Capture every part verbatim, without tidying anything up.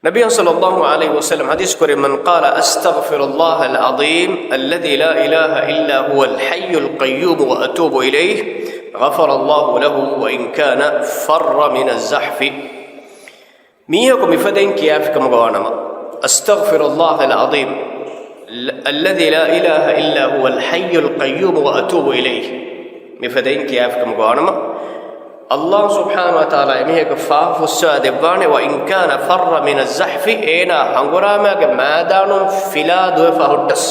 ނަބިއްޔާ ޞައްލައްލާހު ޢަލައިހި ވަސައްލަމަ ޙަދީޘް ކުރި، "من قال أستغفر الله العظيم الذي لا إله إلا هو الحي القيوم وأتوب إليه غفر الله له وإن كان فر من الزحف." މީހަކު މިފަދައިން ކިޔާފިކަމުގަ ވާނަމަ، "أستغفر الله العظيم الذي لا إله إلا هو الحي القيوم وأتوب إليه" މިފަދައިން ކިޔާފިކަމުގަ ވާނަމަ، ﷲ ސުބްޙާނަހޫ ވަތަޢާލާ އެމީހަކަށް ފާފަ ފުއްސާ ދެއްވާނެ، "وإن كان فر من الزحف" އޭނާ ހަނގުރާމައިގެ މައިދާނުން ފިލާ ދުވެފަ ހުއްޓަސް.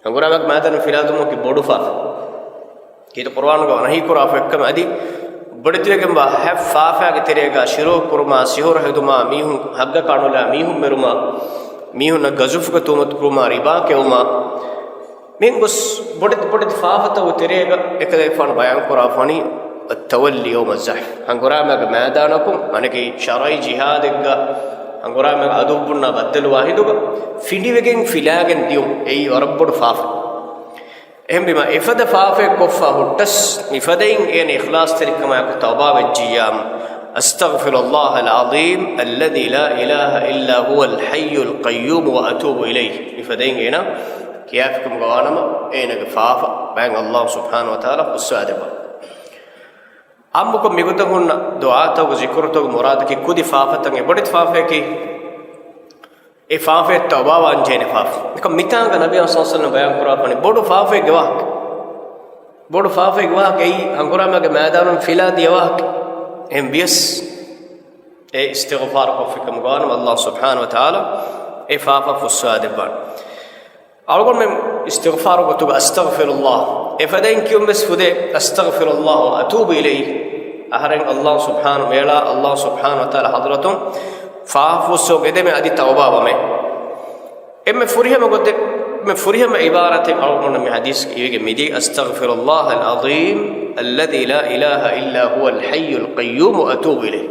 ހަނގުރާމައިގެ މައިދާނުން ފިލާ ދުވުމަކީ ބޮޑު ފާފަ. ކީރިތި ޤުރުއާނުގަ ނަހީ ކުރާފަ އެއްކަމެއް އަދި ބޮޑެތިވެގެންވާ ހަތް ފާފައިގެ ތެރޭގަ ޝިރުކު ކުރުމާ، ސިހުރު ހެދުމާ، މީހުން ހައްގަށް ކާނުލާ މީހުން މެރުމާ، މީހުންނަށް ގަޒުފުގެ ތުހުމަތު ކުރުމާ، ރިބާ ކެއުމާ، މިހެން ގޮސް ބޮޑެތި ބޮޑެތި ފާފަތަކުގެ ތެރޭގަ އެކަލޭގެފާނު ބަޔާން ކުރާފަނީ، "التولي يوم الزحف" ހަނގުރާމައިގެ މައިދާނަކުން، މާނައަކީ ޝަރަޢީ ޖިހާދެއްގަ ހަނގުރާމައިގެ އަދުއްވުންނާ ބައްދަލުވާ ހިނދުގަ ފިނޑިވެގެން ފިލާގެން ދިޔުން އެއީ ވަރަށް ބޮޑު ފާފަ. އެހެންވީމަ، އެފަދަ ފާފައެއް ކޮށްފަ ހުއްޓަސް، މިފަދައިން އޭނަ އިޚްލާޞްތެރިކަމާއެކު ތައުބާވެއްޖިއްޔާމު، "أستغفر الله العظيم الذي لا إله إلا هو الحي القيوم وأتوب إليه" މިފަދައިން އޭނަ ކިޔާފިކަމުގަ ވާނަމަ، އޭނަގެ ފާފަ ބައިން ﷲ ސުބްޙާނަހޫ ވަތަޢާލާ ފުއްސާދެއްވާނެ. އާއްމުކޮށް މިގޮތަށް ހުންނަ ދުޢާތަކުގެ ޒިކުރުތަކުގެ މުރާދަކީ ކުދި ފާފަތައް އެބޮޑެތި ފާފަޔަކީ، އެ ފާފައަށް ތައުބާވާންޖެހޭނެ ފާފަ. އެކަމް މިތާނގަ ނަބިއްޔާ ޞައްލަﷲު ޢަލައިހި ވަސައްލަމަ ބަޔާންކުރާފަނީ ބޮޑު ފާފައެއްގެ ވާހަކަ. ބޮޑު ފާފައެއްގެ ވާހަކަ އެއީ ހަނގުރާމައިގެ މައިދާނުން ފިލާ ދިޔަ ވާހަކަ. އެހެން ވިޔަސް އެ އިސްތިޣްފާރު ކޮށްފިކަމުގަ ވާނަމަ، ﷲ ސުބްޙާނަހޫ ވަތަޢާލާ އެ ފާފަ ފުއްސާދެއްވާނެ. އަޅުގަނޑުމެން އިސްތިޣްފާރު ގޮތުގަ "أستغفر الله" އެފަދައިން ކިޔުން ވެސް ފުދޭ، "أستغفر الله وأتوب إليه" އަހަރެން ﷲ ސުބްޙާނަހޫ ވަތަޢާލާ، ﷲ ސުބްޙާނަހޫ ވަތަޢާލާ ޙަޟްރަތުން ފާފަ ފުއްސަވަން އެދެމޭ އަދި ތައުބާވަމޭ. އެންމެ ފުރިހަމަ ގޮތެއް، އެންމެ ފުރިހަމަ ޢިބާރަތެއް އަޅުގަނޑު މި ޙަދީޘްގަ އިވިގެން މިދީ، "أستغفر الله العظيم الذي لا إله إلا هو الحي القيوم وأتوب إليه"